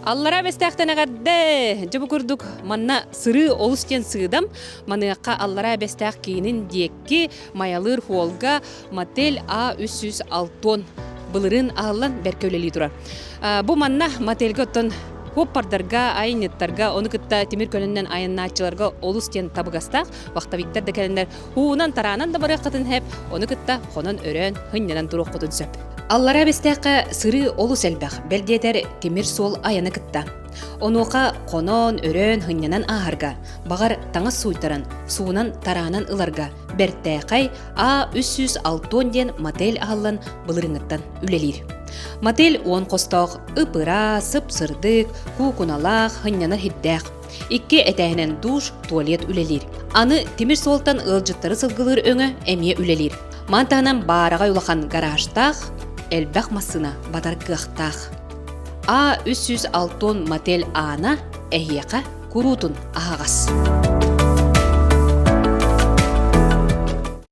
Аллараа Бэстээхтэн эҕэрдэ! Дьэ бу курдук манна сырыы олус диэн сыыдам. Маныаха Аллараа Бэстээх киинин диэки Майалыыр хуолга мотель А360 былырыын аһыллан бэркэ үлэлии турар. Бу манна мотельга оттон куоппардарга, айанньыттарга, ону кытта тимир көлөннөн айаннааччыларга олус диэн табыгастаах. Вахтовиктар да кэлэннэр уунан-тараанан да барыаххытын сөп, ону кытта хонон-өрөөн, һынньанан туруоххутун сөп. Аллараа Бэстээххэ сырыы олус элбэх, бэл диэтэр тимир суол айаны кытта. Онуоха хонон, өрөөн, һынньанан ааһарга, баҕар таҥас сууйтаран, суунан-тараанан ыларга бэртээхэй А360 диэн мотель аһыллан былырыыҥҥыттан үлэлиир. Мотель уон хостоох, ып-ыраас, сып-сырдык, куукуналаах, һынньанар сирдээх. Икки этээһинэн душ, туалет үлэлиир. Аны тимир суолтан ыалдьыттары сылгылыыр өҥө эмиэ үлэлиир. Маны таһынан баараҕай улахан гаражтаах, элбэх массыына батар кыахтаах. А360 мотель аана эһиэхэ куруутун аһаҕас.